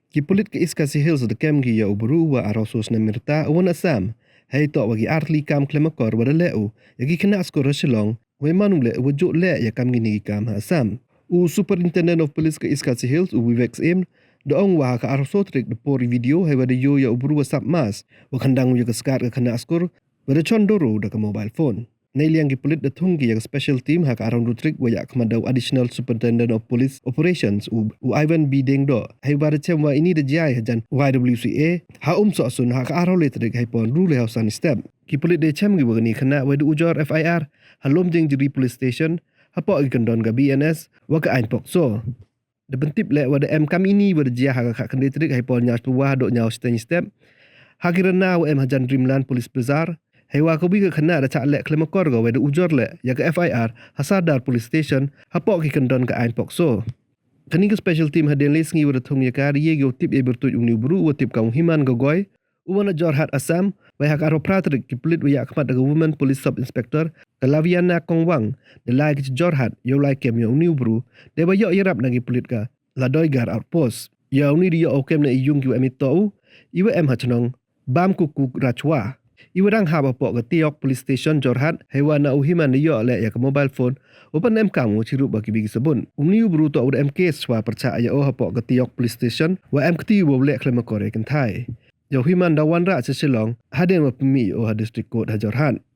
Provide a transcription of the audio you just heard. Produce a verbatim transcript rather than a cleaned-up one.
Ki pulit ka East Khasi Hills da kem ki ya u bru wa arphaw soo snem yrta u wan Assam, hei toh wa ki artylli kam khlem akor wa da leh u ya ki khynnah skur ha Shillong, wei man u leh u wa jooh leh ya kam kini ki kam ha Assam. U Superintendent of Police ka East Khasi Hills, u Vivek Syiem, da ong wa ha ka arphaw soo tarik da por i video hei wa da yoo ya u bru wa sap mask wa khyndang u ya ka skat ka khynnah skur, wa da chon doro da ka mobile phone. Neiliang ki pulit da thung ki ya ka special team ha ka arphaw ynru tarik wa yakhmat da u Additional Superintendent of Police Operations, u, u Ivan B Diengdoh, hei wa da chem wa ini da jia i hajan Y W C A ha Umsohsun ha ka arphaw le tarik hei por ynru le haw san i step. Ki pulit da chem ki wa kani khynnah wei da ujor F I R ha Lumjingjri Police Station hapoh ki kyndon ka B N S wa ka aiñ POCSO. Da pyntip leh wa da em kam ini wa da jia ha ka khatkhyndai tarik hei por ynñiaw spah wa hadooh ynñiaw siteng i step ha ki rynna wa em hajan Dreamland Police Bazaar, hei wa ka wi ka khynnah da chah leh khlem akor ka wei da ujor leh ya ka F I R ha Sadar Police Station hapoh ki kyndon ka aiñ POCSO. Kani ka special team hadien le sngi wa da thung ya ka da ye ki wow tip ya i pyrtuit uni u bru wa tip kam u Himan Gogoi, u wan na Jorhat, Assam, wei ha ka arphaw phra tarik ki pulit wa yakhmat da ka Women Police Sub Inspector, ka Laviana Kongwang, da lai ki cha Jorhat yow lai kem ya uni u bru, dei wa yoh yarap na ki pulit ka Ladoigar Outpost. Ya uni da yoh wow kem na i yung ki wa em i toh u, i wa em ha chnong Bamkuku Rachwa. I wa dang hap hapoh ka Tiok Police Station, Jorhat, hei wa na u Himan da yoh leh ya ka mobile phone wa pynemkam u chirup wa ki wi ki sabut. Uni u bru toh u da em case wa pyrchah ya o hapoh ka Tiok Police Station wa em kti wow leh khlem akor ya i kynthai. Ya u Himan da wanrah cha Shillong hadien wa pynmih ya o ha District Court ha Jorhat.